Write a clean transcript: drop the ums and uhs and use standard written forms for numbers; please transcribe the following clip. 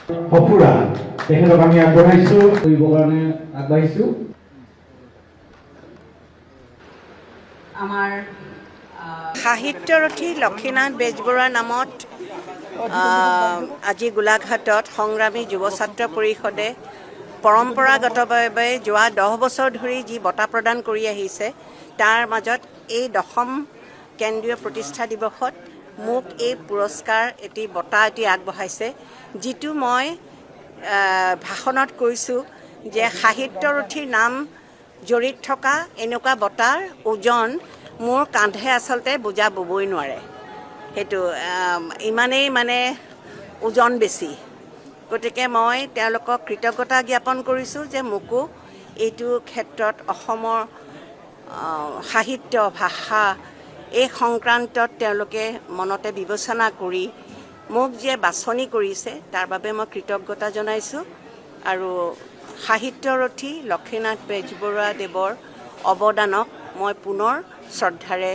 সঁফুৰা তেখেতক আমি আগবঢ়াইছোঁ। কৰিবৰ কাৰণে আগবাঢ়িছোঁ। আমাৰ সাহিত্যৰথী লক্ষীনাথ বেজবৰুৱাৰ নামত আজি গোলাঘাটত সংগ্ৰামী যুৱ ছাত্ৰ পৰিষদে পৰম্পৰাগতভাৱে যোৱা 10 বছৰ ধৰি যি বঁটা প্ৰদান কৰি আহিছে, তাৰ মাজত এই 10ম কেন্দ্ৰীয় প্ৰতিষ্ঠা দিৱসত মোক এই পুৰস্কাৰ এটি, বঁটা এটি আগবঢ়াইছে, যিটো মই ভাষণত কৈছোঁ যে সাহিত্যৰথীৰ নাম জড়িত থকা এনেকুৱা বঁটাৰ ওজন মোৰ কান্ধে আচলতে বোজা ববই নোৱাৰে। সেইটো ইমানেই মানে ওজন বেছি। গতিকে মই তেওঁলোকক কৃতজ্ঞতা জ্ঞাপন কৰিছোঁ যে মোকো এইটো ক্ষেত্ৰত অসমৰ সাহিত্য, ভাষা এই সংক্ৰান্তত তেওঁলোকে মনতে বিবেচনা কৰি মোক যে বাছনি কৰিছে, তাৰ বাবে মই কৃতজ্ঞতা জনাইছোঁ আৰু সাহিত্যৰথী লক্ষীনাথ বেজবৰুৱা দেৱৰ অৱদানক মই পুনৰ শ্ৰদ্ধাৰে